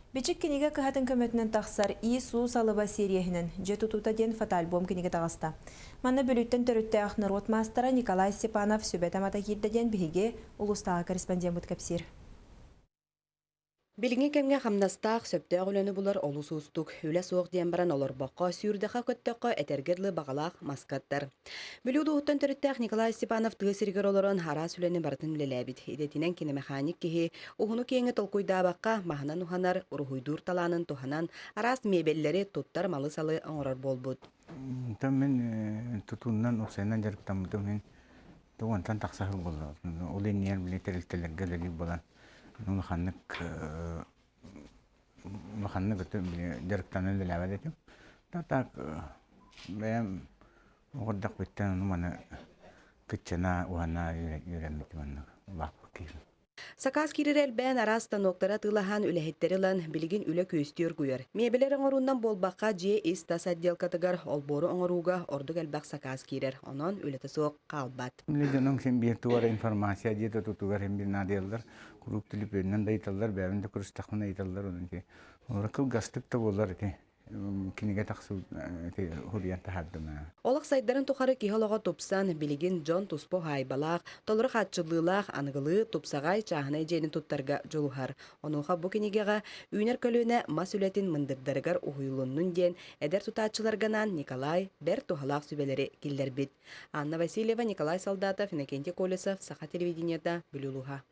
Бичик кинигэ кыһатын көмөтүнэн тахсар Иисус алыба сиэриэһинэн Дьиэ тутуута диэн фотоальбом кинигэ таҕыста. Манна Бүлүүттэн төрүттээх норуот маастара Николай Степанов сүбэ-тамата киирдэ диэн биһиги улуустааҕы корреспондеммыт кэпсиир. Билиҥҥи кэмҥэ хамнастаах, сөптөөх үлэни булар олус уустук. Үлэ суох диэн баран олорбокко, сүүрдэхэ-көттөххө этэргэ дылы баҕалаах маскаттар. Бүлүү улууһуттан төрүттээх Николай Степанов тыа сиригэр олорон араас үлэни барытын үлэлээбит. Идэтинэн киномеханик киһи уһуну-киэҥи толкуйдаабакка маһынан уһанар, уруһуйдуур талаанын туһанан араас миэбэллэри, туттар малы-салы оҥорор буолбут. Онтон мин тутуунан, уопсайынан дьарыктаммытым иһин уонтан тахса сыл буолла. Ол иннигэр били тэрилтэлэргэ үлэлиир буолан улаханнык улаханнык дьарыктанан үлэлээбэт этим. Так бэйэм оҕордохпуттан ону маны кыччана уһана үөрэммитим оннук улааппыт киһи. Сакаас киирэрэ элбээн, араас станоктары атыылаһан, үлэһиттэри ылан, билигин үлэ күөстүү оргуйар. Миэбэлэр оҥоруунан буолбакка, дьиэ ис-тас отделкатыгар, олбуору оҥорууга ордук элбэх сакаас киирэр. Онон үлэтэ суох хаалбат. Үлэ дьонуҥ син биир тугу эрэ информация дьиэ тутуутугар син биир наадыйаллар. Куруук түлүпүөнүнэн да ыйыталлар, бэйэбин да көрүстэхпинэ ыйыталлар. Онон ити олоро кылгастык да буоллар ити кинигэ тахсыбыт суруйан таһаардым. Олох сайдарын тухары киһи олоҕо тупсан, билигин дьон туспа уһаайбалаах, толору хааччыллыылаах, аныгылыы, тупсаҕай чааһынай дьиэни туттарга дьулуһар. Онуоха бу кинигэҕэ үүнэр көлүөнэ мас үлэтин мындырдарыгар уһуйулуннун диэн эдэр тутааччыларга анаан Николай бэрт туһалаах сүбэлэри киллэрбит. Анна Васильева, Николай Солдатов, Иннокентий Колесов, Саха телевидениета, Бүлүү улууһа.